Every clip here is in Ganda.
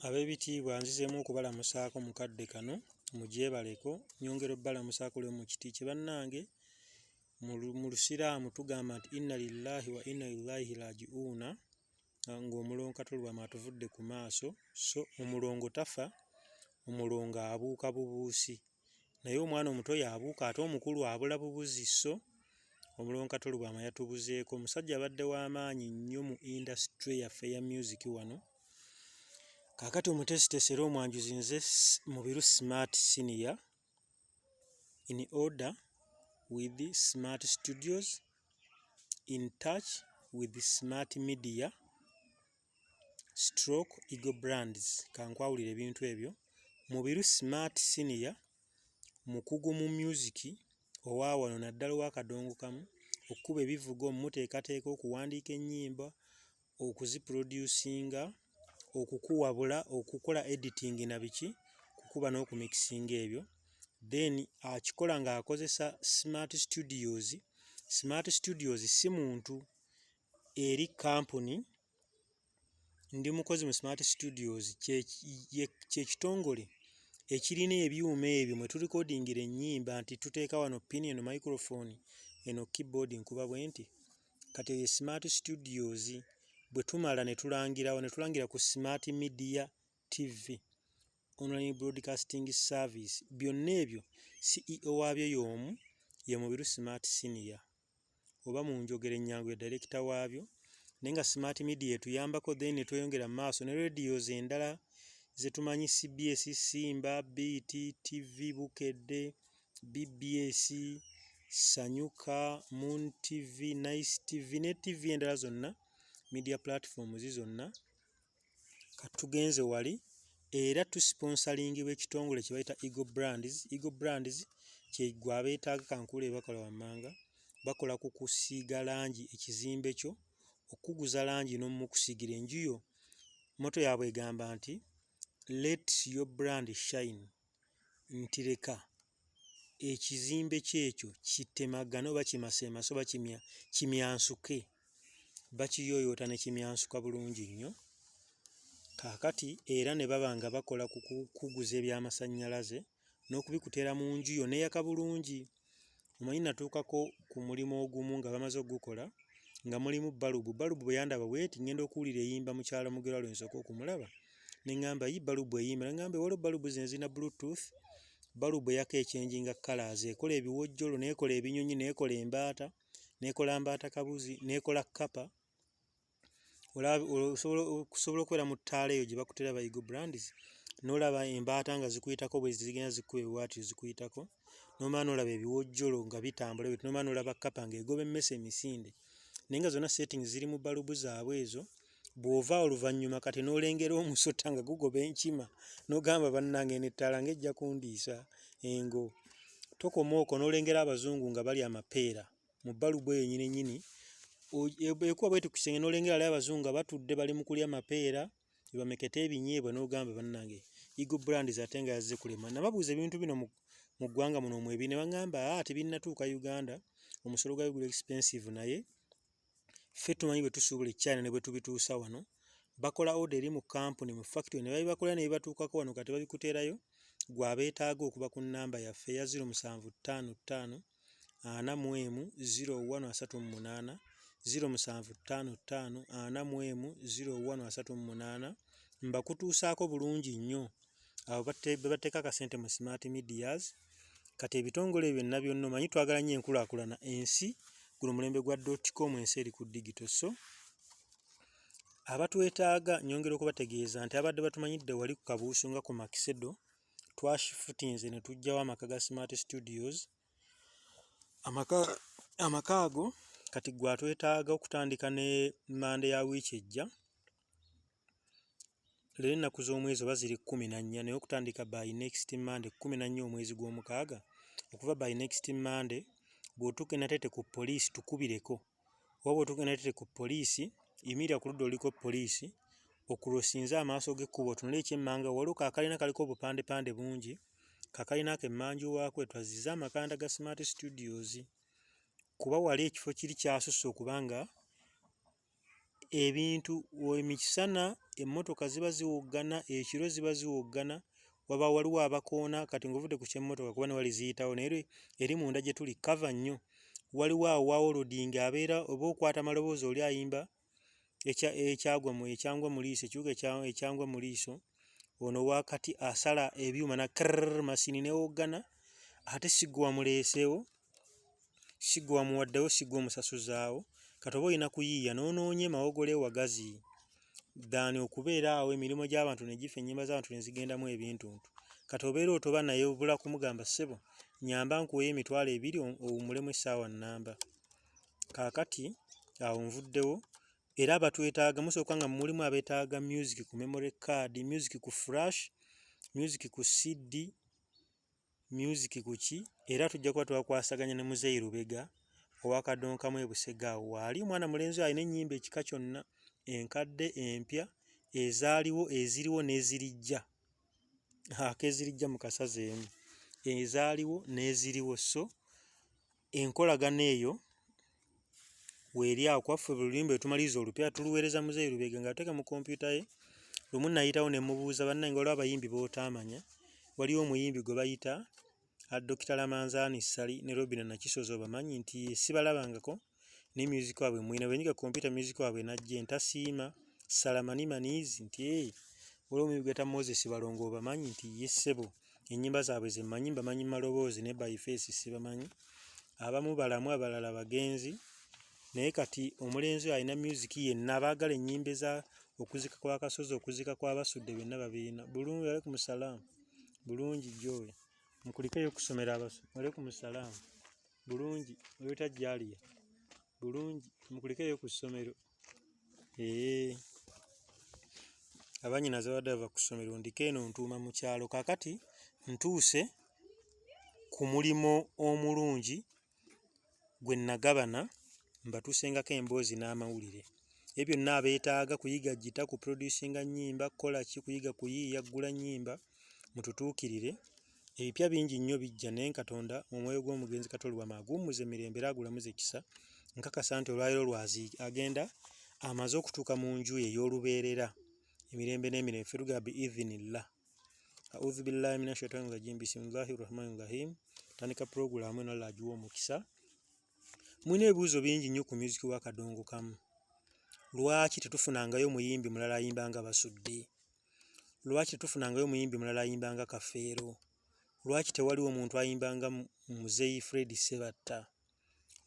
Abeebitiibwa nzizeemu okubalamusaako mu kadde kano mugyebaleko, nnyongera obbalamusaako leero mu kiti kye. Bannange mu Lusiraamu tugamba nti inna lillahi wa inna ilaihi raaji'uuna, ng'omulongo Kato Lubwama atuvudde ku maaso. So omulongo tafa, omulongo abuuka bubuusi, naye omwana omuto y'abuuka ate omukulu abula bubuzi. So omulongo Kato Lubwama yatubuzeeko. Omusajja abadde wa maanyi nnyo mu industry yaffe eya music wano. Kaakati omuteesiteesi era omwanjuzi nze Mubiru Smart Senior in order with Smart Studios in touch with Smart Media stroke Eagle Brands. Kankwawulira ebintu ebyo. Mubiru Smart Senior mukugu mu music owa wano naddala ow'akadongo kamu, okukuba ebivuga, omuteekateeka, okuwandiika ennyimba, okuziproducinga, okukuwabula, okukola editing na biki, kukuba n'okumixinga ebyo. Then akikola ng'akozesa Smart Studios. Smart Studios si muntu, eri kampuni. Ndi mukozi mu Smart Studios, kye kitongole ekirina ebyuma ebyo mwe tulikodingira ennyimba nti tuteeka wano pin, eno microphone, eno keyboard, nkuba bwe nti. Kati eyo Smart Studios bwe tumala ne tulangirawo ne tulangira ku Smart Media TV online broadcasting service. Byonna ebyo CEO waabyo y'omu, ye Mubiru Smart Senior, oba mu njogera ennyangu ye director waabyo. Naye nga Smart Media etuyambako, then ne tweyongera mu maaso ne radios endala ze tumanyi: CBS, Simba, BT TV, Bukedde, BBS, Sanyuka, Moon TV, Nice TV ne TV endala zonna, media platforms zonna. Katugenze wali era tusponsoringibwa ekitongole kye bayita Eagle Brands. Eagle Brands kye gwe abeetaaga kankuule bakola wammanga: bakola ku kusiiga langi ekizimbe kyo, okukuguza langi n'omukusiigira enju yo. Motto yaabwe egamba nti "Let your brand shine", nti leka ekizimbe kyo ekyo kitemagane oba kimaseemase oba kimyansuke. Bakiyooyoota ne kimyansuka bulungi nnyo. Kaakati era ne baba nga bakola ku kukuguza ebyamasannyalaze n'okubikuteera mu nju yo n'eyaka bulungi. Omanyi natuukako ku mulimu ogumu nga bamaze oggukola nga mulimu balubu. Balubu bwe yandaba bw'eti, ŋŋenda okuwulira eyimba Mukyala Mugerwa lwe nsooka okumulaba, ne ŋŋamba, "Yi, balubu eyimba!" Ne ŋŋamba, "Waliwo balubu zino ezirina bluetooth, balubu eyaka echanginga colours, ekola ebiwojjolo, n'ekola ebinyonyi, n'ekola embaata, n'ekola mbaata kabuzi, n'ekola kkapa." Osobola okubeera mu ttaala eyo gye bakuteera ba Eagle Brands n'olaba embaata nga zikuyitako bwe zigenda zikkuba ebiwaatiro zikuyitako, n'omala n'olaba ebiwojjolo nga bitambula bw'eti, n'omala n'olaba kkapa ng'egoba emmese emisinde, naye nga zonna settings ziri mu balubu zaabwe ezo. Bw'ova oluvannyuma kati n'olengera omusota nga gugoba enkima, n'ogamba, "Bannange, eno ettaala ng'ejja kundiisa engo." Tokoma okwo, n'olengera abazungu nga balya amapeera mu balubu eyo nnyini nnyini ekuba bw'eti ku kisenge, n'olengera waliyo abazungu nga batudde bali mu kulya mapeera bamekete ebinyeebwa, n'ogamba, "Bannange, Eagle Brands ate nga yazze kulema." Nababuuza ebintu bino mu ggwanga muno mwebiri, ne baŋŋamba, "Aa, tebinnatuuka Uganda, omusolo gwayo guli expensive, naye ffe tumanyi bwe tusuubula e China ne bwe tubituusa wano." Bakola order eri mu kampuni, mu factory, ne babibakolera ne bibatuukako wano. Kati babikuteerayo ggwe abeetaaga okuba ku nnamba yaffe eya 0755 41 01 38, 0755 41 01 38. Mbakutuusaako bulungi nnyo. Abo be bateeka akasente mu Smart Medias. Kati ebitongole ebyo byonna byonna, omanyi twagala nnyo enkulaakulana ensi. Guno mulembe gwa dot com, ensi eri ku digital. So abatwetaaga, nnyongera okubategeeza nti abadde batumanyidde wali ku Kabuusu nga ku Makisedo, twashifutinze ne tuggyawo amaka ga Smart Studios. Amaka ago kati ggwe atwetaaga, okutandika ne Mmande ya wiiki ejja, leero ennaku z'omwezi oba ziri 14, naye okutandika by next Monday, 14 omwezi gw'omukaaga, okuva by next Monday, bw'otuuka e Nateete ku poliisi tukubireko, oba bw'otuuka e Nateete ku poliisi, yimirira ku ludda oluliko poliisi, okulosinze amaaso g'ekkubo, otunule ekyemmanga, waliwo kakalina kaliko obupandepande bungi. Kakalina ako emmanju waako twazizza amakanda ga Smart Studios, kuba wali ekifo kiri kyasusse okuba nga Ebintu emisana emmotoka ziba ziwoggana, ekiro ziba ziwoggana, waba waliwo abakoona kati ng'ovudde ku ky'emmotoka kuba ne wali ziyitawo naye eri munda gye tuli kkava nnyo. Waliwo awo wa wolodingi abeera oba okwata maloboozi oli ayimba ekya ekyagwa mu ekyangwa mu liiso ekiwuka ekya ekyangwa mu liiso ono ow'akati asala ebyuma na krrr masiini n'ewoggana ate si ggwe wamuleeseewo, si ggwe wamuwaddewo, si ggwe omusasuzaawo kati oba olina kuyiiya n'onoonya e Mawogola e Wagazi than okubeera awo emirimu gy'abantu ne gifa ennyimba z'abantu ne zigendamu ebintuntu. Kati obeera otoba naye obula kumugamba ssebo nnyamba nkuweeyo 20,000 owummulemu essaawa nnamba. Kaakati awo nvuddewo era abatwetaaga musooka nga mulimu abeetaaga music ku memory card, music ku flash, music ku CD, music ku ki era tujja kuba twakwasaganya ne Muzeeyi Lubega owa Kadonkamu e Busega awo waali omwana mulenzi oyo alina ennyimba ekika kyonna enkadde, empya, ezaaliwo, eziriwo n'ezirijja. Akezirijja mu kasazeemu ezaaliwo n'eziriwo so enkolagana eyo weeri awo kuba ffe buli luyimba lwe tumaliriza olupya tuluweereza Muzeeyi Lubega ng'aluteeka mu kompyuta ye. Lumu nayitawo ne mmubuuza bannange waliwo abayimbi b'otaamanya, waliwo omuyimbi gwe bayita Dokita Lamanzaani Ssali ne Robina Nakisozi obamanyi nti ye sibalabangako naye music waabwe mmulina bwe nyiga kompyuta music waabwe n'ajja entasiima Salamani Maniizi nti ee waliwo omuyimbi gwe bayita Moses Balongo obamanyi nti ye ssebo ennyimba zaabwe ze mmanyi mbamanyi mu maloboozi ne by face sibamanyi. Abamu balamu abalala bagenzi naye kati omulenzi oyo alina music yenna abaagala ennyimba eza okuziika kwa Kasozi, okuziika kwa Basudde byonna babirina. Bulungi Walaikum salaam. Bulungi Joy. Mukulikeeyo ku ssomero abaso. Walaikum salaam. Bulungi. Oli otya Jalia? Bulungi. Mukulikeeyo ku ssomero. Eeh. Abannyinaze babadde bava ku ssomero ndiko eno ntuuma mu kyalo. Kaakati ntuuse ku mulimo omulungi gwe nnagabana mbatuusengako emboozi n'amawulire. Ebyo byonna abeetaaga kuyiga ggita, kuproducinga nnyimba, kukola ki, kuyiga kuyiiya, kugula nnyimba, mututuukirire. Ebipya bingi nnyo bijja naye Katonda omwoyo gw'omugenzi Kato Lubwama aguwummuze mirembe era agulamuze kisa. Nkakasa nti olwaleero lwazi agenda amaze okutuuka mu nju ye ey'olubeerera emirembe n'emirembe. Ffe tugamba bi idhinillah. Audhu billahi minash shaitani rajim. Bismillahi rahmani rahim. Tandika pulogulaamu eno Allah agiwe omukisa. Mulina ebibuuzo bingi nnyo ku music wa Kadongo Kamu. Lwaki tetufunangayo muyimbi mulala ayimba nga Basudde? Lwaki tetufunangayo muyimbi mulala ayimba nga Kafeero? Lwaki tewaliwo muntu ayimba nga Muzeeyi Fred Ssebatta?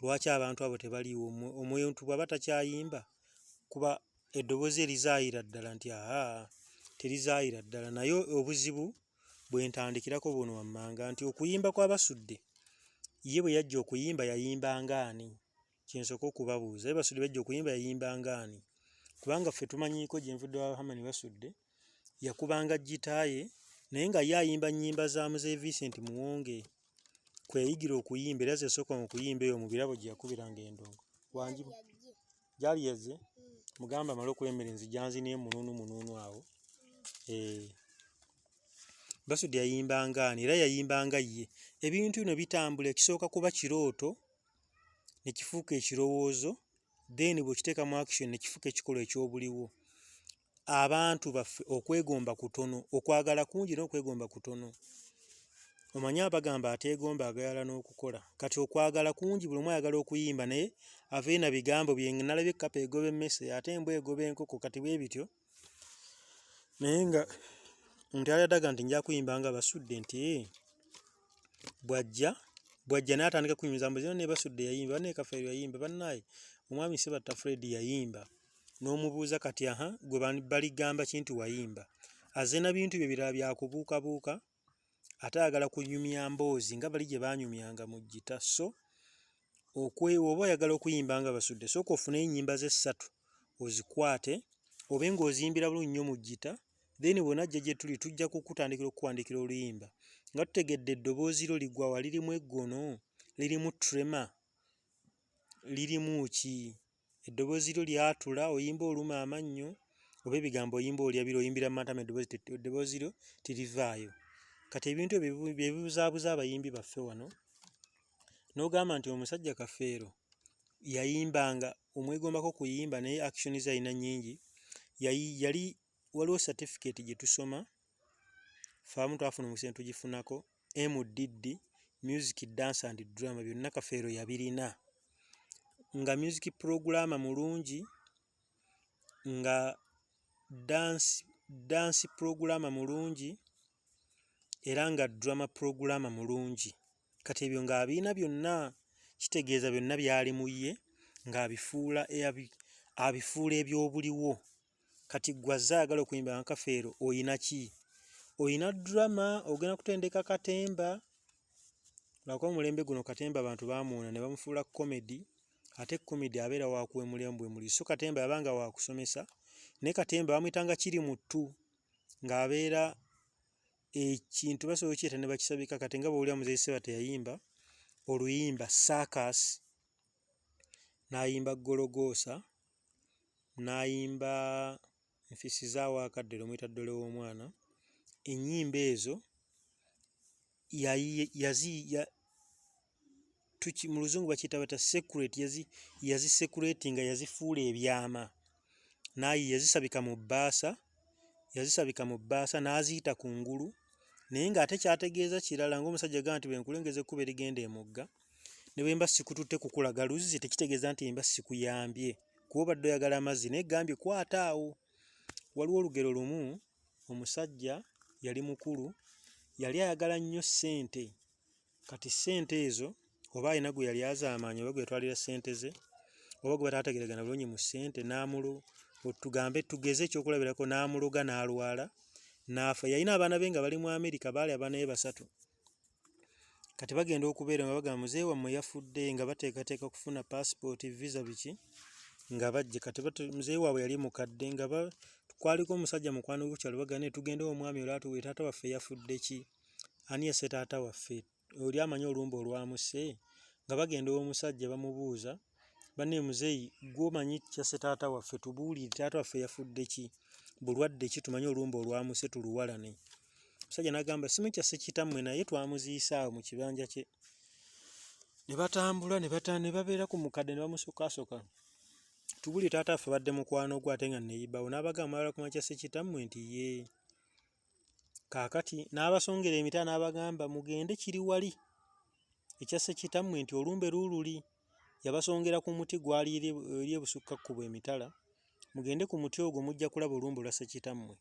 Lwaki abantu abo tebaliiwo? Omuntu bw'aba takyayimba kuba eddoboozi erizaayira ddala nti aa terizaayira ddala naye obuzibu bwe ntandikirako buno wammanga nti okuyimba kwa Basudde ye bwe yajja okuyimba yayimba ng'ani? Kye nsooka okubabuuza. Ye Basudde bwe yajja okuyimba yayimba ng'ani? Kubanga ffe tumanyiiko gye nvudde wa Herman Basudde yakubanga ggita ye naye nga ye ayimba nnyimba za Mzee Vincent Muwonge kwe yayigira okuyimba era ze yasooka okuyimba eyo mu birabo gye yakubiranga endongo. Wangi gyali yazze mugambe amale okuwa emmere nzija nzine munuunu munuunu awo. Eh. Basudde yayimbanga ani era yayimbanga ye. Ebintu bino bitambula ekisooka kuba kirooto ne kifuuka ekirowoozo then bw'okiteeka mu action ne kifuuka ekikolwa eky'obuliwo. Abantu baffe okwegomba kutono, okwagala kungi naye okwegomba kutono. Omanyi abagamba ateegomba agayala n'okukola. Kati okwagala kungi buli omu ayagala okuyimba naye aveeyo na bigambo bye nalabye kkapa egoba emmese ate embwa egoba enkoko kati bwe bityo. Naye nga omuntu yali adaga nti nja kuyimba nga Basudde nti ee bw'ajja bw'ajja naye atandika kunyumiza mbu ne Basudde yayimba bannaye Kafeero yayimba bannaaye omwami Ssebatta Fred yayimba n'omubuuza kati aha gwe baligamba ki nti wayimba azze na bintu bye birala bya kubuukabuuka ate ayagala kunyumya mboozi nga bali gye baanyumyanga mu ggita so oba oyagala okuyimba nga Basudde sooka ofune ennyimba ze ssatu ozikwate obe ng'oziyimbira bulungi nnyo mu ggita then bw'onajja gye tuli tujja kukutandikira okukuwandiikira oluyimba nga tutegedde eddoboozi lyo ligwa wa lirimu eggono, lirimu tremor, lirimu ki? Eddoboozi lyo lyatula oyimba oluma amannyo oba ebigambo oyimba olya biri oyimbira mu matama eddoboozi lyo terivaayo. Kati ebintu ebyo bye bibuzaabuza abayimbi baffe wano n'ogamba nti omusajja Kafeero Yayimbanga, omwegombako kuyimba naye action ze yalina nnyingi. Yali waliwo certificate gye tusoma, ffe abamu twafuna omukisa ne tugifunako, MDD, Music Dance and Drama, byonna Kafeero yabirina. Nga music programmer mulungi, nga dance programmer mulungi era nga drama programmer mulungi. Kati ebyo ng'abirina byonna, kitegeeza byonna byali mu ye ng'abifuula abifuula eby'obuliwo. Kati ggwe azze ayagala okuyimba nga Kafeero oyina ki? Oyina drama, ogenda kutendeka katemba, lwakuba omulembe guno katemba abantu baamuwona ne bamufuula comedy, ate comedy abeera wa kuwemuliramu buwemuli. So katemba yabanga wa kusomesa, naye katemba bamuyitanga kirimuttu, ng'abeera ekintu basobola okukiyita ne bakisabika. Kati nga bw'owulira Muzeeyi Ssebatta yayimba oluyimba Circus, n'ayimba Gologoosa, n'ayimba Nfisizaawo Akaddero omuyita ddole w'omwana. Ennyimba ezo mu Luzungu bakiyita batya secret, yazisecretinga, yazifuula ebyama. N'ayiiya yazisabika mu bbaasa, yazisabika mu bbaasa n'aziyita ku ngulu, naye ng'ate ky'ategeeza kirala ng'omusajja agamba nti bwe nkulengeza ekkubo erigenda emugga ne bwe mba sikututte kukulaga luzzi tekitegeeza nti mba sikuyambye kuba obadde oyagala amazzi naye gambye kwata awo. Waliwo olugero lumu, omusajja yali mukulu, yali ayagala nnyo ssente. Kati ssente ezo oba alina gwe yali azaamaanya oba gwe yatwalira ssente ze oba gwe bataategeeragana bulungi mu ssente n'amulu tugambe tugeze ekyokulabirako n'amuloga n'alwala n'afa. Yalina abaana be nga bali mu Amerika, baali abaana be basatu. Kati bagenda okubeera nga bagamba muzeeyi wammwe yafudde, nga bateekateeka kufuna paasipooti, visa biki nga bajja. Kati muzeeyi waabwe yali mukadde, nga kwaliko omusajja mukwano gwe ku kyalo, bagamba naye tugende omwami oli atubuulire taata waffe yafudde ki? Ani yasse taata waffe? Oli amanyi olumbe olwamusse? Nga bagenda ew'omusajja bamubuuza, bannaye muzeeyi ggwe omanyi kyasse taata waffe, tubuulire taata waffe yafudde ki? Bulwadde ki? Tumanye olumbe olwamusse tuluwalane. Omusajja n'agamba simanyi kyasse kitammwe naye twamuziise awo mu kibanja kye. Ne batambula ne babeera ku mukadde ne bamusokaasoka. Tubuulire taata waffe abadde mukwano gwo ate nga nneeyibawo. N'abagamba mwagala kumanya kyasse kitammwe? Nti yee. Kaakati n'abasongera emita n'abagamba mugende kiri wali ekyasse kitammwe nti olumbe luululi. Yabasongera ku muti gwali eri ebusukkakkubo emitala. Mugende ku muti ogwo mujja kulaba olumbe olwasse kitammwe.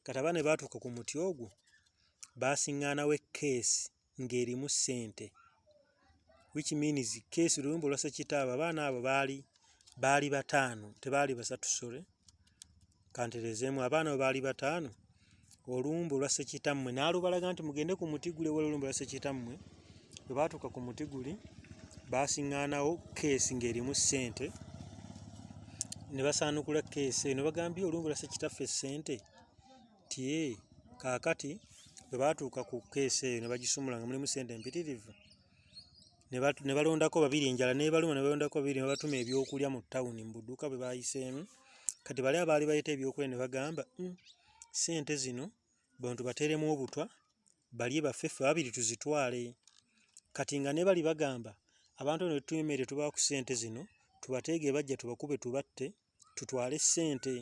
Kati abaana bwe baatuuka ku muti ogwo baasiŋŋaanawo ekkeesi ng'erimu ssente, which means kkeesi olulumbe olwasse kitaabwe abaana abo baali bataano tebaali basatu, sorry, kantereezeemu, abaana abo baali bataano. Olumbe olwasse kitammwe n'alubalaga nti mugende ku muti guli ewali olumbe olwasse kitammwe. Bwe baatuuka ku muti guli baasiŋŋaanawo kkeesi ng'erimu ssente ne basaanukula kkeesi eyo ne bagamba olumbe olwasse kitaffe ssente? Nti ee. Kaakati bwe baatuuka ku kkeesi eyo ne bagisumula nga mulimu ssente mpitirivu, ne balondako babiri, enjala n'ebaluma, ne balondako babiri ne babatuma ebyokulya mu ttawuni mu budduuka bwe baayiseemu. Kati bali abaali baleeta ebyokulya ne bagamba ssente zino bano tubateeremu obutwa balye baffe, ffe ababiri tuzitwale. Kati nga ne bali bagamba abantu bano betutumye emmere tubawa ku ssente zino tubateege bajja tubakube tubatte tutwale ssente.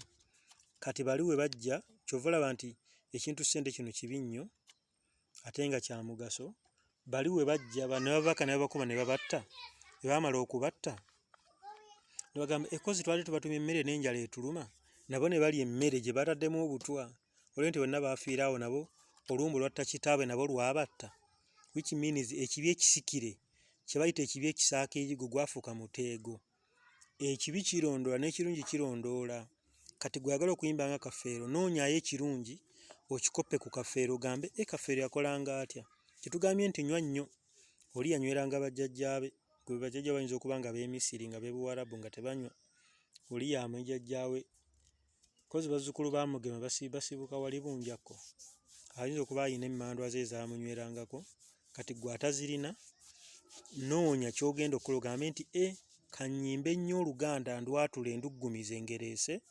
Kati bali we bajja ky'ova olaba nti ekintu ssente kino kibi nnyo ate nga kya mugaso. Bali we bajja ne bababaka ne babakuba ne babatta, bwe baamala okubatta ne bagamba ekkozi twali tubatumye emmere n'enjala etuluma, nabo ne balya emmere gye bataddemu obutwa. Olwo nti bonna baafiira awo nabo olumbe olwatta kitaabwe nabo lwabatta, which means ekibi ekisikire kye bayita ekibi ekisaako eyigo gwafuuka muteego. Ekibi kirondoola n'ekirungi kirondoola. Kati ggwe ayagala okuyimba nga Kafeero noonyaayo ekirungi okikoppe ku Kafeero ogambe e Kafeero yakolanga atya? Tetugambye nti nywa nnyo, oli yanyweranga bajjajjaabe, ggwe bajjajja bo bayinza okuba nga b'e Misiri nga b'e Buwarabu nga tebanywa, oli y'amanyi jjajjaawe. Kkozi bazzukulu ba Mugema basibuka wali Bunjakko, ayinza okuba alina emmandwa ze ezaamunywerangako. Kati ggwe atazirina noonya ky'ogenda okukola ogambe nti e kannyimbe nnyo Oluganda ndwatule nduggumize ngereese,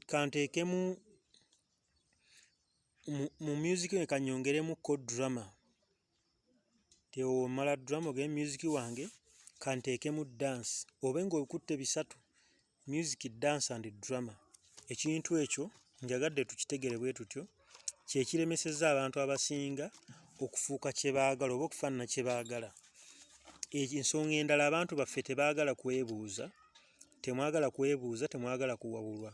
kanteekemu mu music we kannyongeremukko drama. Nti omala drama ogende music wange Kanteekemu dance, obe ng'okutte bisatu: music, dance and drama. Ekintu ekyo njagadde tukitegere bwe tutyo, kye kiremesezza abantu abasinga okufuuka kye baagala oba okufaanana kye baagala. Ensonga endala, abantu baffe tebaagala kwebuuza, temwagala kwebuuza, temwagala kuwabulwa.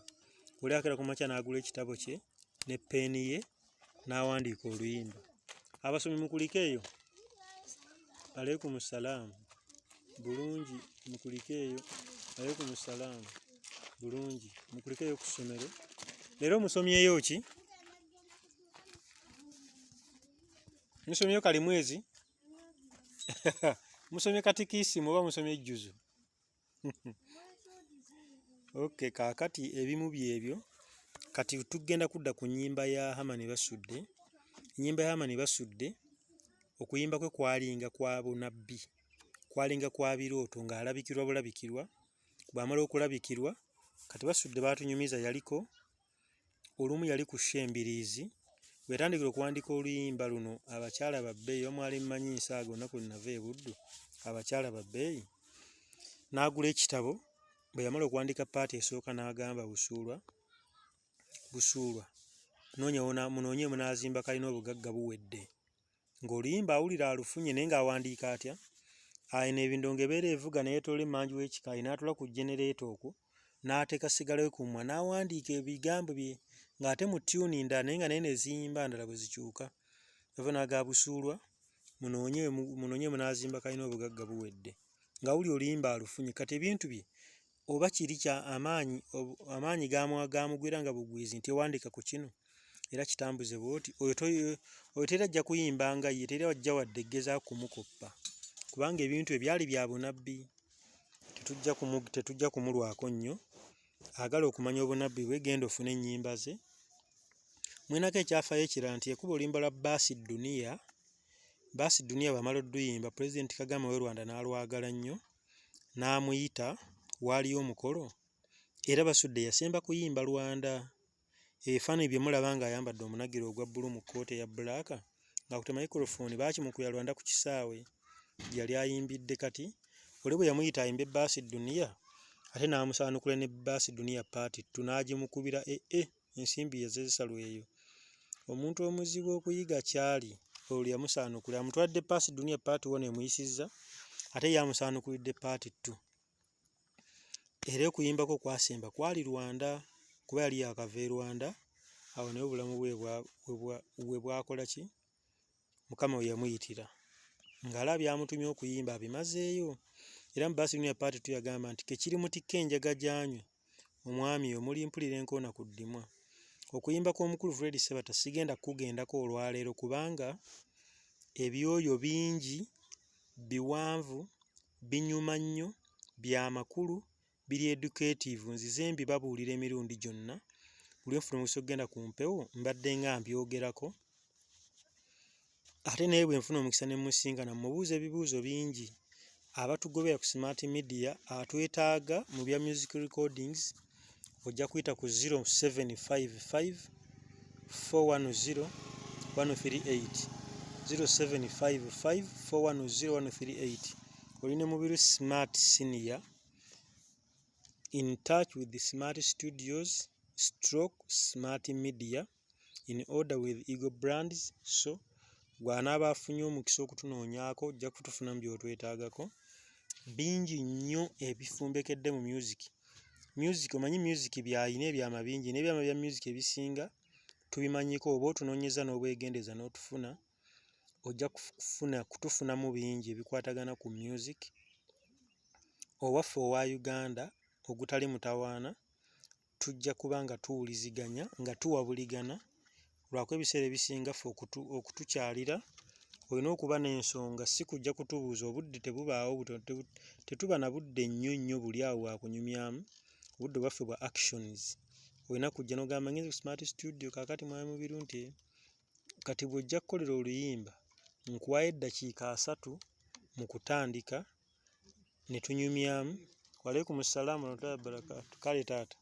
Oli akeera ku makya n'agula ekitabo kye ne ppeeni ye n'awandiika oluyimba. Abasomi mukulike eyo. Alaikum salaamu. Bulungi mukulike eyo. Alaikum salaamu. Bulungi mukulike eyo ku ssomero. Leero musomyeyo ki? Musomyeyo kalimwezi? Musomye katikisimu oba musomye ejjuzu? Okay, kaakati ebimu byebyo. Kati tugenda kudda ku nnyimba ya Herman Basudde. Ennyimba ya Herman Basudde okuyimba kwe kwalinga kwa bunabbi, kwalinga kwa birooto ng'alabikirwa bulabikirwa. Bw'amala okulabikirwa, kati Basudde baatunyumiza yaliko olumu yali ku show e Mbiriizi we yatandikira okuwandiika oluyimba luno abakyala babbeeyi oba mwali mumanyi nsaaga olunaku lwe nava e Buddu abakyala babbeeyi n'agula ekitabo bwe yamala okuwandiika paati esooka n'agamba Busuulwa Busuulwa noonya munoonye munaazimba kalina obugagga buwedde. Ng'oluyimba awulira alufunye naye ng'awandiika atya? Eno ebindongo ebeera evuga ne yeetoloola emmanju w'ekikaali n'atuula ku jjenereeta okwo n'ateeka sigala we ku mumwa n'awandiika ebigambo bye ng'ate mu tyuni ndala naye nga n'eno eziyimba ndala bwe zikyuka. Ava n'agamba Busuulwa munoonye munoonye munaazimba kalina obugagga buwedde. Ng'awulira oluyimba alufunye kati ebintu bye oba kiri kya amaanyi amaanyi gaamugwira nga bugwizi nti owandiika ku kino era kitambuze bw'oti oyo oyo teri ajja kuyimba nga ye teri ajja wadde gezaako kumukoppa kubanga ebintu ebyali bya bunabbi tetujja kumu tetujja kumulwako nnyo agala okumanya obunabbi bwe genda ofune ennyimba ze mwenako ekyafaayo ekirala nti yakuba oluyimba lwa Baasi Dunia. Baasi Dunia bw'amala odduyimba Pulezidenti Kagame ow'e Rwanda n'alwagala nnyo n'amuyita waaliyo omukolo era Basudde yasemba kuyimba Rwanda. Ebifaananyi bye mulaba ng'ayambadde omunagiro ogwa bbulu mu kkooti eya bbulaaka ng'akutte microphone baakimukubira Rwanda ku kisaawe gye yali ayimbidde kati oli bwe yamuyita ayimbe Baasi Dunia ate n'amusaanukula ne Baasi Dunia Part 2 n'agimukubira eh eh ensimbi yazeesalwa eyo. Omuntu omuzibu okuyiga ky'ali olwo yamusaanukula amutwadde Baasi Dunia Part 1 emuyisizza ate ye amusaanukulidde Part 2. Era okuyimba kwe okwasemba kwali Rwanda kuba yali yaakava e Rwanda awo naye obulamu bwe we bwakola ki Mukama we yamuyitira ng'alaba by'amutumye okuyimba abimazeeyo era mu Baasi Dunia Part 2 yagamba nti ke kiri mutikka enjaga gy'anywa omwami oyo muli mpulira enkoona ku ddimwa. Okuyimba kw'omukulu Fred Ssebatta sigenda kukugendako olwaleero kubanga ebyoyo bingi, biwanvu, binyuma nnyo, bya makulu, biri educative nzize mbibabuulira emirundi gyonna buli lwe nfuna omukisa okugenda ku mpewo mbadde nga mbyogerako ate naye bwe nfuna omukisa ne mmusisinkana mmubuuza ebibuuzo bingi. Abatugobera ku Smart Media atwetaaga mu bya music recordings ojja kuyita ku 0755 410 138 0755 410 138 oli ne Mubiru Smart Senior in touch with the Smart Studios stroke Smart Media in order with Eagle Brands so gw'anaaba afunye omukisa okutunoonyaako ojja kutufunamu by'otwetaagako bingi nnyo ebifumbekedde mu music. Music omanyi music by'alina ebyama bingi n'ebyama bya music ebisinga tubimanyiiko oba otunoonyeza n'obwegendereza n'otufuna ojja kufuna kutufunamu bingi ebikwatagana ku music owaffe owa Uganda ogutali mutawaana tujja kuba nga tuwuliziganya nga tuwabuligana lwakuba ebiseera ebisinga ffe okutukyalira olina okuba n'ensonga si kujja kutubuuza obudde tebubaawo tetuba na budde nnyo nnyo buli awo bwa kunyumyamu obudde bwaffe bwa actions olina kujja n'ogamba ngenze ku smart studio kaakati mwami Mubiru nti kati bw'ojja kukolera oluyimba nkuwaayo eddakiika asatu mu kutandika ne tunyumyamu. Waalaikum salaam warahmatullahi wabarakatuh. Kale taata.